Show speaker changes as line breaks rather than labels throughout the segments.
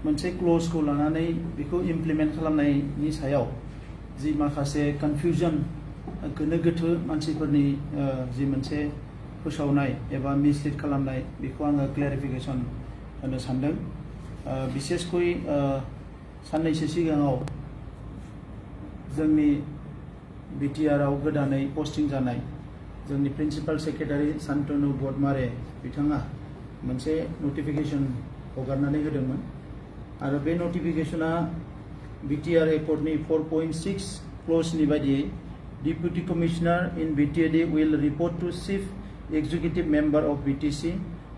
मोनसे क्ल'जखौ लानानै बेखौ इमप्लिमेन्ट खालामनायनि सायाव जि माखासे कनफ्यूजन गोनो गोथो मानसिफोरनि जि मोनसे फोसावनाय एबा मिसलिड खालामनाय बेखौ आङो क्लेरिफिकेसन होनो सानदों। बिसेसकय साननैसो सिगाङाव जोंनि बिटिआरआव गोदानै पस्टिं जानाय जोंनि प्रिन्सिपाल सेक्रेटारि शान्तनु बदमारे बिथाङा मोनसे नटिफिकेसन हगारनानै होदोंमोन आरो बे नटिफिकेसना बिटिआर एकर्डनि 4.6 क्ल'जनि बायदियै Deputy Commissioner in BTAD will report to Chief Executive Member of BTC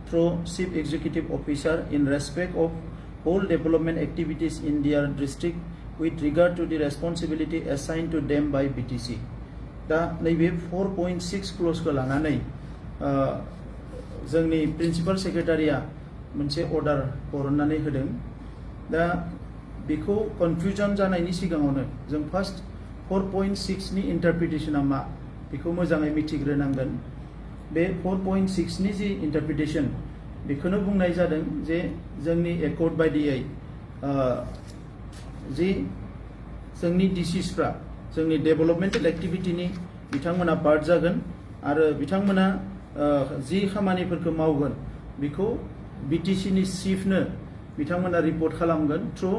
through Chief Executive Officer in respect of all development activities in their district with regard to the responsibility assigned to them by BTC. दा नैबे 4.6 क्ल'जखौ लानानै जोंनि principal सेक्रेटारिया मोनसे order हरनानै होदों। दा बेखौ confusion जानायनि सिगाङावनो जों फार्स्ट 4.6 नि इन्टारप्रिटेशना मा बेखौ मोजाङै मिथिग्रोनांगोन। बे 4.6 नि जि इन्टारप्रिटेशन बेखौनो बुंनाय जादों जे जोंनि एकर्ड बायदियै जि जोंनि डिसिसफ्रा जोंनि डेभेलपमेन्टेल एक्टिभिटिनि बिथांमोना पार्ट जागोन आरो बिथांमोना जि खामानिफोरखौ मावगोन बेखौ बिटिसिनि चिफनो बिथांमोना रिपर्ट खालामगोन थ्रु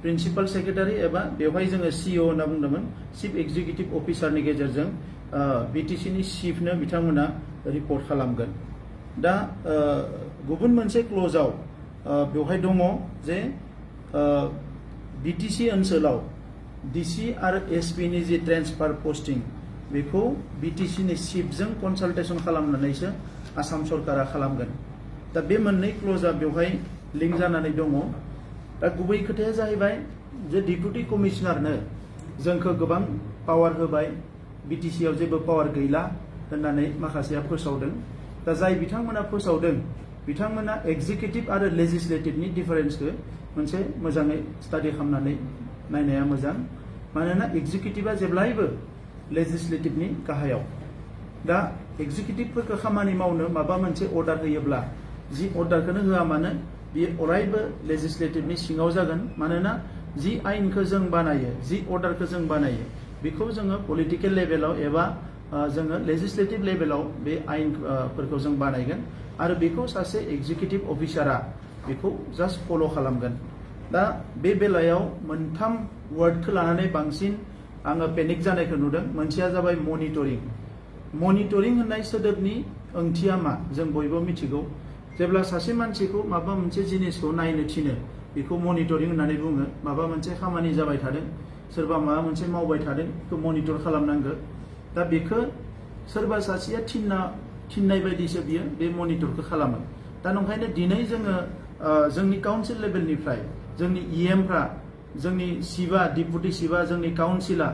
प्रिन्सिपाल सेक्रेटारि एबा बेवहाय जोङो सिइअ होनना बुंदोंमोन चिफ एक्जिकिउटिभ अफिसारनि गेजेरजों बिटिसिनि चिफनो बिथांमोना रिपर्ट खालामगोन। दा गुबुन मोनसे क्ल'जआव बेवहाय दङ जे बिटिसि ओनसोलाव डिसि आरो एसपिनि जि ट्रेन्सफार पस्टिं बेखौ बिटिसिनि चिफजों कनसाल्टेसन खालामनानैसो आसाम सरकारा खालामगोन। दा बे मोननै क्ल'जआ बेवहाय लिंक जानानै दङ। दा गुबै खोथाया जाहैबाय जे डिपुटि कमिशनारनो जोंखौ गोबां पावार होबाय बिटिसिआव जेबो पावार गैला होननानै माखासेया फोसावदों। दा जाय बिथांमोना फोसावदों बिथांमोना एक्जिकिउटिभ आरो लेजिस्लेटिभनि डिफारेन्सखौ मोनसे मोजाङै स्टाडि खालामनानै नायनाया मोजां। मानोना एक्जिकिउटिभा जेब्लायबो लेजिस्लेटिभनि गाहायाव। दा एक्जिकिउटिभफोरखौ खामानि मावनो माबा मोनसे अर्डार होयोब्ला जि अर्डारखौनो होआ मानो बेयो अरायबो लेजिस्लेटिभनि सिङाव जागोन। मानोना जि आइनखौ जों बानायो जि अर्डारखौ जों बानायो बेखौ जोङो पलिटिकेल लेभेलाव एबा जोङो लेजिस्लेटिभ लेभेलाव बे आइनफोरखौ जों बानायगोन आरो बेखौ सासे एक्जिकिउटिभ अफिसारा बेखौ जास्ट फल' खालामगोन। दा बे बेलायाव मोनथाम वार्डखौ लानानै बांसिन आङो पेनिक जानायखौ नुदों। मोनसेया जाबाय मनिटरिं। मनिटरिं होननाय सोदोबनि ओंथिया मा जों बयबो मिथिगौ। जेब्ला सासे मानसिखौ माबा मोनसे जिनिसखौ नायनो थिनो बेखौ मनिटरिं होननानै बुङो। माबा मोनसे खामानि जाबाय थादों सोरबा माबा मोनसे मावबाय थादों बेखौ मनिटर खालामनांगौ। दा बेखौ सोरबा सासेया थिननाय बायदिसो बियो बे मनिटरखौ खालामो। दा नंखायनो दिनै जोङो जोंनि काउन्सिल लेभेलनिफ्राय जोंनि इएमफ्रा जोंनि सिबा डिपुटि सिबा जोंनि काउन्सिला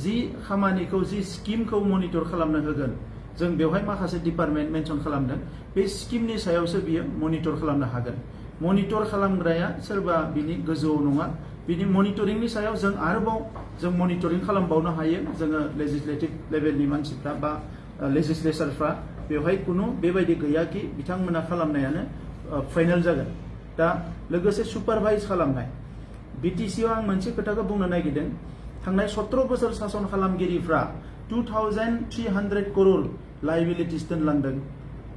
जि खामानिखौ जि स्किमखौ मनिटर खालामनो होगोन जों बेवहाय माखासे डिपार्टमेन्ट मेनसन खालामदों। बे स्किमनि सायावसो बियो मनिटर खालामनो हागोन। मनिटर खालामग्राया सोरबा बिनि गोजौआव नङा। बिनि मनिटरिंनि सायाव जों आरोबाव जों मनिटरिं खालामबावनो हायो। जोङो लेजिस्लेटिभ लेभेलनि मानसिफ्रा बा लेजिस्लेचारफ्रा बेवहाय खुनु बेबायदि गैया कि बिथांमोना खालामनायानो फाइनाल जागोन। दा लोगोसे सुपारभाइज खालामनाय बिटिसिआव आं मोनसे खोथाखौ बुंनो नागिरदों। थांनाय 17 बोसोर सासन खालामगिरिफ्रा 2300 करोड़ लाइबिलिटिस दोनलांदों।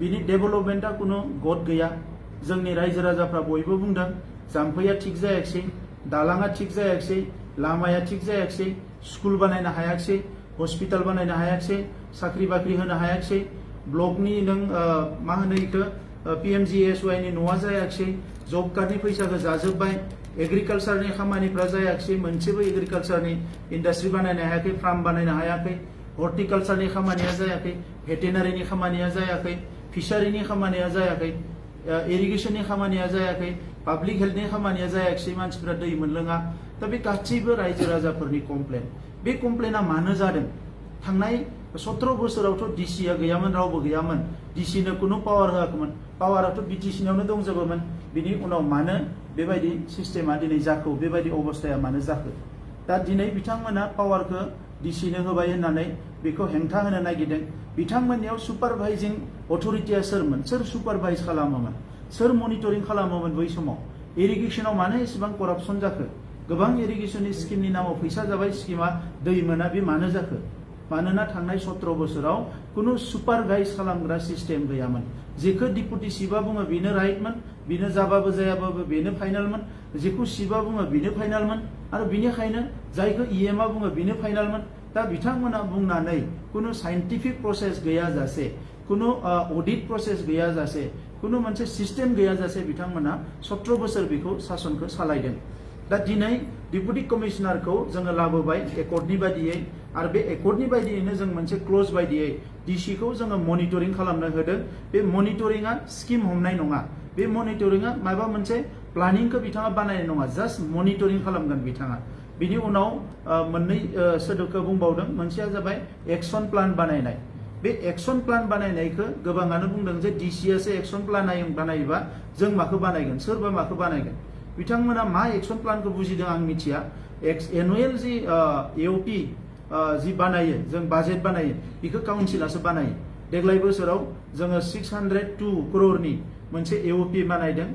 बिनि डेभेलपमेन्टआ खुनु गद गैया। जोंनि रायजो राजाफ्रा बयबो बुंदों जाम्फैया थिग जायाखिसै, दालाङा थिग जायाखिसै, लामाया थिग जायाखिसै, स्कुल बानायनो हायाखिसै, हस्पिटाल बानायनो हायाखिसै, साख्रि बाख्रि होनो हायाखिसै, ब्लकनि नों मा होनो इखो PMGSY नि न'आ जायाखिसै, जब कार्डनि फैसाखौ जाजोब्बाय, एग्रिकालसारनि खामानिफ्रा जायाखिसै, मोनसेबो एग्रिकालसारनि इन्डास्ट्रि बानायनो हायाखै, फार्म बानायनो हायाखै, हर्टिकालसारनि खामानिया जायाखै, भेटेनारिनि खामानिया जायाखै, फिसारिनि खामानिया जायाखै, इरिगेसननि खामानिया जायाखै, पाब्लिक हेल्थनि खामानिया जायाखिसै, मानसिफ्रा दै मोनलोङा। दा बे गासैबो रायजो राजाफोरनि कमप्लेन। बे कमप्लेना मानो जादों? थांनाय 17 बोसोरावथ' डिसिआ गैयामोन, रावबो गैयामोन। डिसिनो खुनु पावार होआखैमोन। पावाराथ' बिटिसिनियावनो दंजोबोमोन। बिनि उनाव मानो बेबायदि सिस्टेमा दिनै जाखो, बेबायदि अबस्थाया मानो जाखो? दा दिनै बिथांमोना पावारखौ डिसिनो होबाय होननानै बेखौ हेंथा होनो नागिरदों। बिथांमोननियाव सुपारभाइजिं अथरिटिया सोरमोन? सोर सुपारभाइज खालामोमोन? सोर मनिटरिं खालामोमोन बै समाव? इरिगेशनाव मानो एसेबां करापसन जाखो गोबां इरिगेशननि स्किमनि नामाव फैसा जाबाय स्किमा दै मोना बे मानो जाखो मानोना थांनाय 17 बोसोराव कुनु सुपारभाइज खालामग्रा सिस्टेम गैयामोन जेखौ डिपुटि चिफआ बुङो बेनो राइटमोन बेनो जाबाबो जायाबाबो बेनो फाइनालमोन जेखौ चिफआ बुङो बेनो फाइनालमोन आरो बेनिखायनो जायखौ इएमआ बुङो बेनो फाइनालमोन दा बिथांमोना बुंनानै कुनु साइन्टिफिक प्रसेस गैयाजासे कुनु अडिट प्रसेस गैयाजासे कुनु मोनसे सिस्टेम गैयाजासे बिथांमोना 17 बोसोर बेखौ सासनखौ सालायदों दा दिनै डिपुटि कमिशनारखौ जोङो लाबोबाय एकर्डनि बायदियै आरो बे एकर्डनि बायदियैनो जों मोनसे क्लज बायदियै डिसिखौ जोङो मनिटरिं खालामनो होदों बे मनिटरिंआ स्किम हमनाय नङा बे मनिटरिंआ माबा मोनसे प्लानिंखौ बिथाङा बानायनाय नङा जास्ट मनिटरिं खालामगोन बिथाङा बिनि उनाव मोननै सोदोबखौ बुंबावदों मोनसेया जाबाय एक्सन प्लान बानायनाय बे एक्सन प्लान बानायनायखौ गोबाङानो बुंदों जे डिसिआसो एक्सन प्लान बानायोबा जों माखौ बानायगोन सोरबा माखौ बानायगोन बिथांमोना मा एक्सन प्लानखौ बुजिदों आं मिथिया एनुवेल जि एओपि जि बानायो जों बाजेट बानायो बेखौ काउन्सिलासो बानायो देग्लाय बोसोराव जोङो 602 करोड़नि मोनसे एओपि बानायदों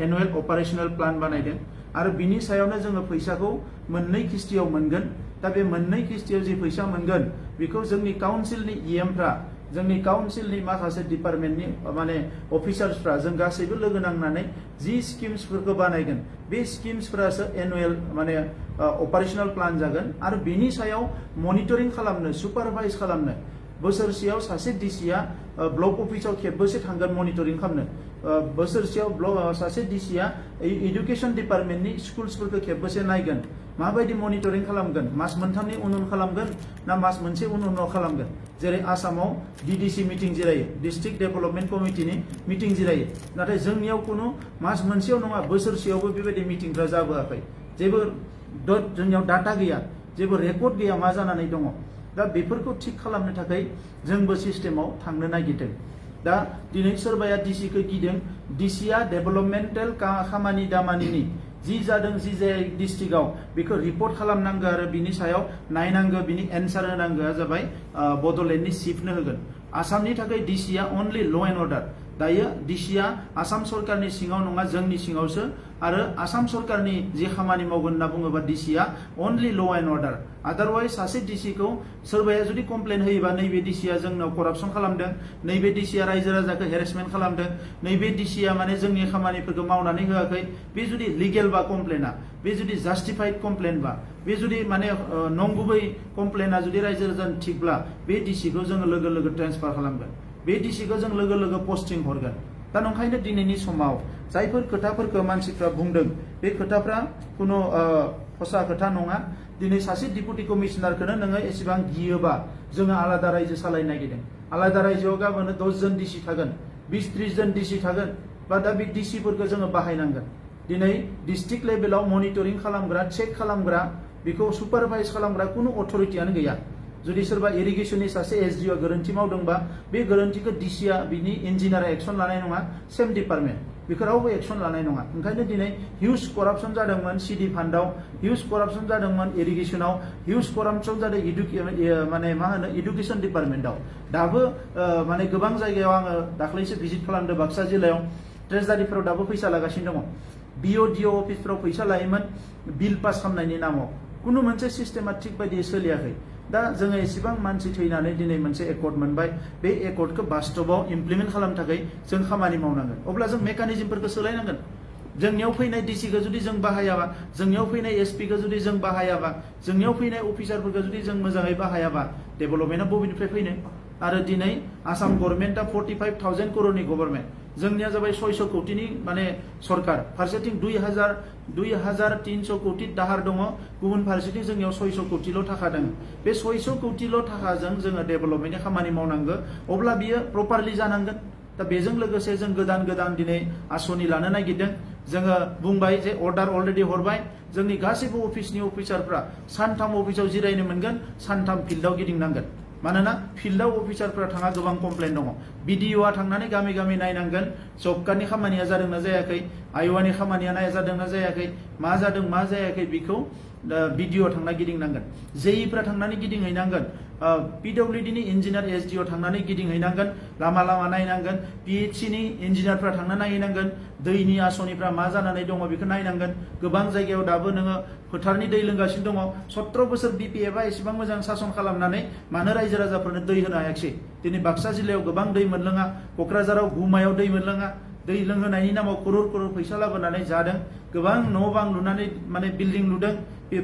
एनुवेल अपारेशनल प्लान बानायदों आरो बिनि सायावनो जोङो फैसाखौ मोननै किस्तियाव मोनगोन दा बे मोननै किस्तियाव जि फैसा मोनगोन बेखौ जोंनि काउन्सिलनि इएमफ्रा जोंनि काउन्सिलनि माखासे डिपार्टमेन्टनि माने अफिसार्सफ्रा जों गासैबो लोगो नांनानै जि स्किम्सफोरखौ बानायगोन बे स्किम्सफोरासो एनुवेल माने अपारेशनल प्लान जागोन आरो बेनि सायाव मनिटरिं खालामनो सुपारभाइज खालामनो बोसोरसेयाव सासे डिसिआ ब्लक अफिसाव खेबबेसे थांगोन मनिटरिं खालामनो बोसोरसेयाव सासे डिसिआ एडुकेशन डिपार्टमेन्टनि स्कुल्सफोरखौ खेबबेसे नायगोन माबायदि मनिटरिं खालामगोन मास मोनथामनि उन खालामगोन ना मास मोनसे उनाव खालामगोन जेरै आसामाव डिडिसि मिटिं जिरायो डिस्ट्रिक्ट डेभेलपमेन्ट कमिटिनि मिटिं जिरायो नाथाय जोंनियाव कुनु मास मोनसेयाव नङा बोसोरसेयावबो बेबायदि मिटिंफ्रा जाबोआखै जेबो जोंनियाव डाटा गैया जेबो रेकर्ड गैया मा जानानै दङ दा बेफोरखौ थिक खालामनो थाखाय जोंबो सिस्टेमाव थांनो नागिरदों दा दिनै सोरबाया डिसिखौ गिदों डिसिआ डेभेलपमेन्टेल खामानि दामानिनि जि जादों जि जाय डिस्ट्रिक्टआव बेखौ रिपर्ट खालामनांगौ आरो बिनि सायाव नायनांगौ बिनि एन्सार होनांगौआ जाबाय बड'लेण्डनि चिफनो होगोन आसामनि थाखाय डिसिआ अनलि ल' एन्ड अर्डार दायो डिसिआ आसाम सरकारनि सिङाव नङा जोंनि सिङावसो आरो आसाम सरकारनि जे खामानि मावगोन होनना बुङोबा डिसिआ अनलि ल' एन्ड अर्डार आदारवाइज सासे डिसिखौ सोरबाया जुदि कमप्लेन होयोबा नैबे डिसिआ जोंनाव करापसन खालामदों नैबे डिसिआ रायजो राजाखौ हेरेसमेन्ट खालामदों नैबे डिसिआ माने जोंनि खामानिफोरखौ मावनानै होआखै बे जुदि लिगेल बा कमप्लेना बे जुदि जास्टिफाइड कमप्लेन बा बे जुदि माने नंगुबै कमप्लेना जुदि रायजो राजानि थिगब्ला बे डिसिखौ जोङो लोगो लोगो ट्रेन्सफार खालामगोन बे डिसिखौ जों लोगो लोगो पस्टिं हरगोन दा नंखायनो दिनैनि समाव जायफोर खोथाफोरखौ मानसिफ्रा बुंदों बे खोथाफ्रा कुनु हसा खोथा नङा दिनै सासे डिपुटि कमिशनारखौनो नोङो एसेबां गियोबा जोङो आलादा रायजो सालायनो नागिरदों आलादा रायजोआव गाबोन 10 जन डिसि थागोन 20-30 जन डिसि थागोन बा दा बे डिसिफोरखौ जोङो बाहायनांगोन दिनै डिस्ट्रिक्ट लेभेलाव मनिटरिं खालामग्रा चेक खालामग्रा बेखौ सुपारभाइज खालामग्रा कुनु अथरिटियानो गैया जुदि सोरबा इरिगेशननि सासे एसडिअ गोरोन्थि मावदोंबा बे गोरोन्थिखौ डिसिआ बिनि इन्जिनियारा एक्सन लानाय नङा सेम डिपार्टमेन्ट बेखौ रावबो एक्सन लानाय नङा ओंखायनो दिनै हिउज करापसन जादोंमोन सिडि फान्डआव हिउज करापसन जादोंमोन इरिगेशनाव हिउज करापसन जादों माने मा होनो इडुकेशन डिपार्टमेन्टआव दाबो माने गोबां जायगायाव आङो दाख्लैसो भिजिट खालामदों बाक्सा जिल्लायाव ट्रेजारिफोराव दाबो फैसा लागासिनो दङ बिअडिअ अफिसफोराव फैसा लायोमोन बिल पास खालामनायनि नामाव कुनु मोनसे सिस्टेमा थिग बायदियै सोलियाखै दा जोङो एसेबां मानसि थैनानै दिनै मोनसे एकर्ड मोनबाय बे एकर्डखौ बास्तबाव इमप्लिमेन्ट खालामनो थाखाय जों खामानि मावनांगोन अब्ला जों मेकानिजमफोरखौ सोलायनांगोन जोंनियाव फैनाय डिसिखौ जुदि जों बाहायाबा जोंनियाव फैनाय एसपिखौ जुदि जों बाहायाबा जोंनियाव फैनाय अफिसारफोरखौ जुदि जों मोजाङै बाहायाबा डेभेलपमेन्टआ बबेनिफ्राय फैनो आरो दिनै आसाम गभर्नमेन्टआ 45,000 करोड़नि गभर्नमेन्ट जोंनिया जाबाय 600 कोटिनि माने सरकार फारसेथिं 2,300 कोटि दाहार दङ गुबुन फारसेथिं जोंनियाव 600 कोटिल' थाखा दङ बे 600 कोटिल' थाखाजों जोङो डेभेलपमेन्टनि खामानि मावनांगौ अब्ला बियो प्रपारलि जानांगोन दा बेजों लोगोसे जों गोदान दिनै आसनि लानो नागिरदों जोङो बुंबाय जे अर्डार अलरेडि हरबाय जोंनि गासैबो अफिसनि अफिसारफ्रा सानथाम अफिसाव जिरायनो मोनगोन सानथाम फिल्डआव गिदिंनांगोन मानोना फिल्डआव अफिसारफ्रा थाङा गोबां कमप्लेन दङ बिडिअआ थांनानै गामि गामि नायनांगोन जब कार्डनि खामानिया जादोंना जायाखै आइवानि खामानिया जादोंना जायाखै मा जादों मा जायाखै बेखौ बिडिअ थांना गिदिंनांगोन जेइफ्रा थांनानै गिदिंहैनांगोन PWD नि इन्जिनियार SDO थांनानै गिदिंहैनांगोन लामा लामा नायनांगोन PHC नि इन्जिनियारफ्रा थांना नायहैनांगोन दैनि आसनिफ्रा मा जानानै दङ बेखौ नायनांगोन गोबां जायगायाव दाबो नोङो फोथारनि दै लोंगासिनो दङ 17 बोसोर BPF आ एसेबां मोजां सासन खालामनानै मानो रायजो राजाफोरनो दै होनो हायाखिसै दिनै बाक्सा जिल्लायाव गोबां दै मोनलोङा क'क्राझाराव गुमायाव दै मोनलोङा दै लोंहोनायनि नामाव करोड़ करोड़ फैसा लाबोनानै जादों गोबां न' बां लुनानै माने बिल्डिं लुदों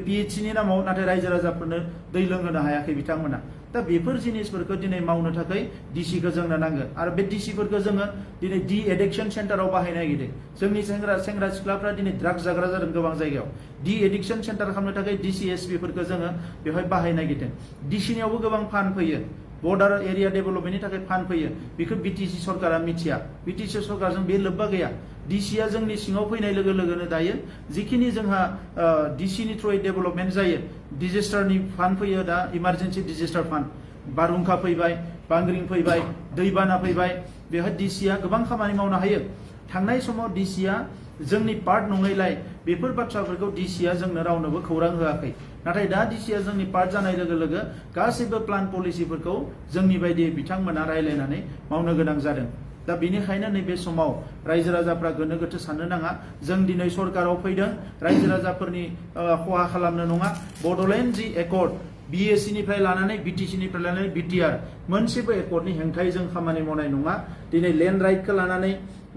PHC नि नामाव नाथाय रायजो राजाफोरनो दै लोंहोनो हायाखै बिथांमोना दा बेफोर जिनिसफोरखौ दिनै मावनो थाखाय DC खौ जोंनो नांगोन आरो बे DC फोरखौ जोङो दिनै डि एडिक्शन सेन्टाराव बाहायनो नागिरदों जोंनि सेंग्रा सिख्लाफ्रा दिनै ड्राग्स जाग्रा जादों गोबां जायगायाव डि एडिक्शन सेन्टार खालामनो थाखाय DC SP फोरखौ जोङो बेवहाय बाहायनो नागिरदों DC नियावबो गोबां फान्ड फैयो बर्डार एरिया डेभेलपमेन्टनि थाखाय फान्ड फैयो बेखौ BTC सरकारा मिथिया BTC सरकारजों बे लोब्बा गैया DC आ जोंनि सिङाव फैनाय लोगो लोगोनो दायो जिखिनि जोंहा DC नि थ्रुयै डेभेलपमेन्ट जायो डिजास्टारनि फान्ड फैयो दा इमार्जेन्सि डिजास्टार फान्ड बारहुंखा फैबाय बांग्रिं फैबाय दैबाना फैबाय बेवहाय DC आ गोबां खामानि मावनो हायो थांनाय समाव DC आ जोंनि पार्ट नङैलाय बेफोर बाथ्राफोरखौ DC आ जोंनो रावनोबो खौरां होआखै नाथाय दा DC आ जोंनि पार्ट जानाय लोगो लोगो गासैबो प्लान पलिसिफोरखौ जोंनि बायदि बिथांमोना रायलायनानै मावनो गोनां जादों दा बेनिखायनो नैबे समाव रायजो राजाफ्रा गोनो गोथो साननो नाङा जों दिनै सरकाराव फैदों रायजो राजाफोरनि खहा खालामनो नङा बड'लेण्ड जि एकर्ड BSc निफ्राय लानानै BTC निफ्राय लानानै BTR मोनसेबो एकर्डनि हेंथायै जों खामानि मावनाय नङा दिनै लेन्ड राइटखौ लानानै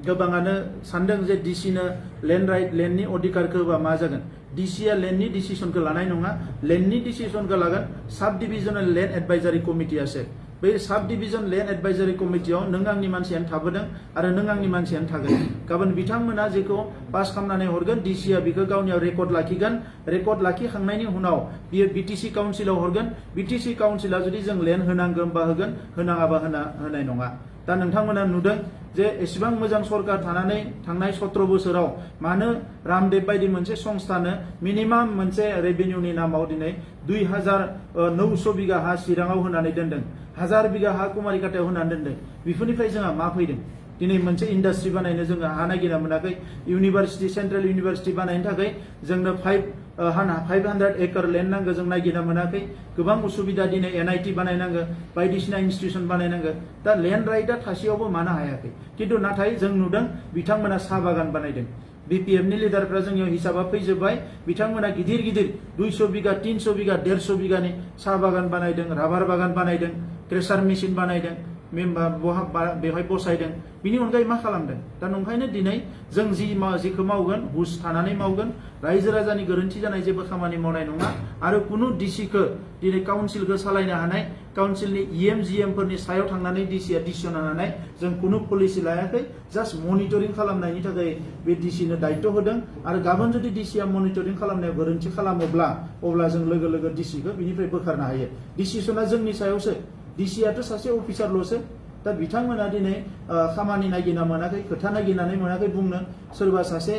गोबाङानो सानदों जे DC नो लेन्ड राइट लेन्डनि अधिकारखौ होबा मा जागोन DC आ लेन्डनि डिसिसनखौ लानाय नङा लेन्डनि डिसिसनखौ लागोन साब डिभिजनेल लेन्ड एडभाइजारि कमिटियासो बे साब डिभिजन लेन्ड एडभाइजारि कमिटियाव नों आंनि मानसियानो थाबोदों आरो नों आंनि मानसियानो थागोन गाबोन बिथांमोना जेखौ पास खालामनानै हरगोन DC आ बेखौ गावनियाव रेकर्ड लाखिगोन रेकर्ड लाखिखांनायनि उनाव बियो BTC काउन्सिलाव हरगोन BTC काउन्सिला जुदि जों लेन्ड होनांगोन बा होगोन होनाङाबा होनाय नङा दा नोंथांमोना नुदों जे एसेबां मोजां सरकार थानानै थांनाय 17 बोसोराव मानो रामदेव बायदि मोनसे संस्थानो मिनिमाम मोनसे रेभिनिउनि नामाव दिनै 2900 बिगा हा चिराङाव होनानै दोनदों 1000 बिगा हा कुमारिकाटायाव होनानै दोनदों बेफोरनिफ्राय जोंहा मा फैदों दिनै मोनसे इन्डास्ट्रि बानायनो जोङो हा नागिरना मोनाखै इउनिभार्सिटि सेन्ट्रेल इउनिभार्सिटि बानायनो थाखाय जोंनो 500 एकड़ लेन्ड नांगौ जों नागिरना मोनाखै गोबां उसुबिदा दिनै NIT बानायनांगौ बायदिसिना इन्स्टिट्यूशन बानायनांगौ दा लेन्ड राइटआ थासेयावबो मानो हायाखै किन्तु नाथाय जों नुदों बिथांमोना साहा बागान बानायदों BPF नि लिडारफ्रा जोंनियाव हिसाबा फैजोबबाय बिथांमोना गिदिर गिदिर 200 बिगा 300 बिगा 150 बिगानि साहा बागान बानायदों राबार बागान बानायदों ट्रेसार मेसिन बानायदों बेवहाय बसायदों बिनि अनगायै मा खालामदों दा नंखायनो दिनै जों जिखौ मावगोन हुस थानानै मावगोन रायजो राजानि गोरोन्थि जानाय जेबो खामानि मावनाय नङा आरो कुनु DCखौ दिनै काउन्सिलखौ सालायनो हानाय काउन्सिलनि GM फोरनि सायाव थांनानै DC आ डिसिसन लानाय जों कुनु पलिसि लायाखै जास्ट मनिटरिं खालामनायनि थाखाय बे DC नो दायित्व होदों आरो गाबोन जुदि DC आ मनिटरिं खालामनायाव गोरोन्थि खालामोब्ला अब्ला जों लोगो लोगो DCखौ बिनिफ्राय बोखारनो हायो डिसिसना जोंनि सायावसो DC आथ' सासे अफिसारल'सो दा बिथांमोना दिनै खामानि नागिरना मोनाखै खोथा नागिरनानै मोनाखै बुंनो सोरबा सासे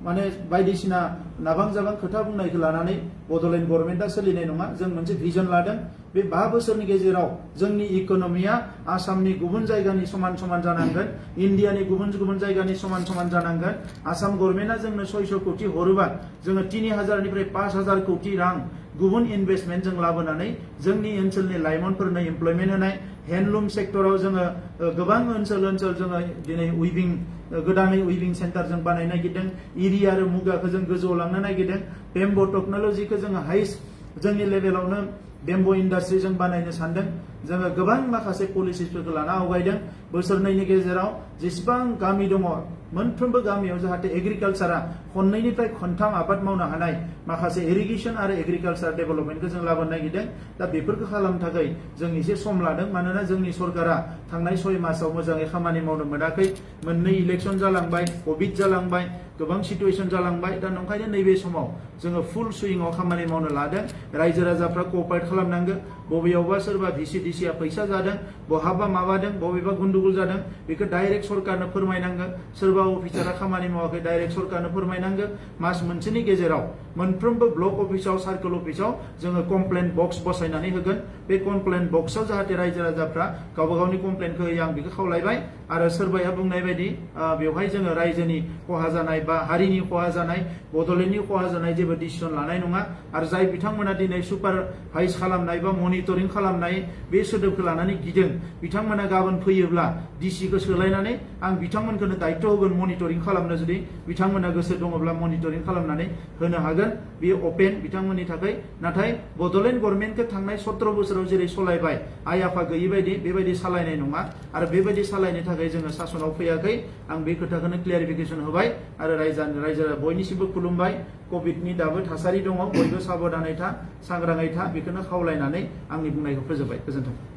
माने बायदिसिना नाबां जाबां खोथा बुंनायखौ लानानै बड'लेण्ड गभर्नमेन्टआ सोलिनाय नङा जों मोनसे भिजन लादों बे 5 बोसोरनि गेजेराव जोंनि इक'नमिया आसामनि गुबुन जायगानि समान समान जानांगोन इन्डियानि गुबुन गुबुन जायगानि समान समान जानांगोन आसाम गभर्नमेन्टआ जोंनो 600 कोटि हरोबा जोङो 3000 निफ्राय 5000 कोटि रां गुबुन इनभेस्टमेन्ट जों लाबोनानै जोंनि ओनसोलनि लाइमोनफोरनो एमप्लयमेन्ट होनाय हेन्डलुम सेक्टराव जोङो गोबां ओनसोल दिनै उइभिं गोदानै उइभिं सेन्टार जों बानायनो नागिरदों इरि आरो मुगाखौ जों गोजौआव लांनो नागिरदों बेम्बो टेक्न'लजिखौ जोङो हाइस्ट जोंनि लेभेलावनो बेम्बो इन्डास्ट्रि जों बानायनो सानदों जोङो गोबां माखासे पलिसिसफोरखौ लाना आवगायदों बोसोरनैनि गेजेराव जेसेबां गामि दङ मोनफ्रोमबो गामियाव जाहाथे एग्रिकालचारा खननैनिफ्राय खनथाम आबाद मावनो हानाय माखासे इरिगेशन आरो एग्रिकालचार डेभेलपमेन्टखौ जों लाबोनो नागिरदों दा बेफोरखौ खालामनो थाखाय जों एसे सम लादों मानोना जोंनि सरकारा थांनाय 6 मासाव मोजाङै खामानि मावनो मोनाखै मोननै इलेक्शन जालांबाय कभिड जालांबाय गोबां सिचुएशन जालांबाय दा नंखायनो नैबे समाव जोङो फुल सुइंआव खामानि मावनो लादों रायजो राजाफ्रा कअपारेट खालामनांगौ बबेयावबा सोरबा VC आ फैसा जादों बहाबा माबादों बबेबा गन्डगोल जादों बेखौ डाइरेक्ट सरकारनो फोरमायनांगौ सोरबा सोरबा अफिसारा खामानि मावाखै डाइरेक्ट सरकारनो फोरमायनांगो मास मोनसेनि गेजेराव मोनफ्रोमबो ब्लक अफिसाव सार्कल अफिसाव जोङो कमप्लेन बक्स बसायनानै होगोन बे कमप्लेन बक्सआव जाहाथे रायजो राजाफ्रा गावबा गावनि कमप्लेनखौ होयो आं बेखौ खावलायबाय आरो सोरबाया बुंनाय बायदि बेवहाय जोङो रायजोनि खहा जानाय बा हारिनि खहा जानाय बड'लेण्डनि खहा जानाय जेबो डिसिसन लानाय नङा आरो जाय बिथांमोना दिनै सुपारभाइज खालामनाय बा मनिटरिं खालामनाय बे सोदोबखौ लानानै गिदों बिथांमोना गाबोन फैयोब्ला डिसिखौ सोलायनानै आं बिथांमोनखौनो दायित्व होगोन मनिटरिं खालामनो जुदि बिथांमोना गोसो दङब्ला मनिटरिं खालामनानै होनो हागोन बेयो अपेन बिथांमोननि थाखाय नाथाय बड'लेण्ड गभर्नमेन्टखौ थांनाय 17 बोसोराव जेरै सलायबाय आइ आफा गैयि बायदि बेबायदि सालायनाय नङा आरो बेबायदि सालायनो थाखाय जोङो सासनाव फैयाखै आं बे खोथाखौनो क्लियारिफिकेसन होबाय आरो रायजो बयनिसिमबो खुलुमबाय कभिडनि दाबो थासारि दङ बयबो साबधानै था सांग्राङै था बेखौनो खावलायनानै आंनि बुंनायखौ फोजोबबाय गोजोन्थों।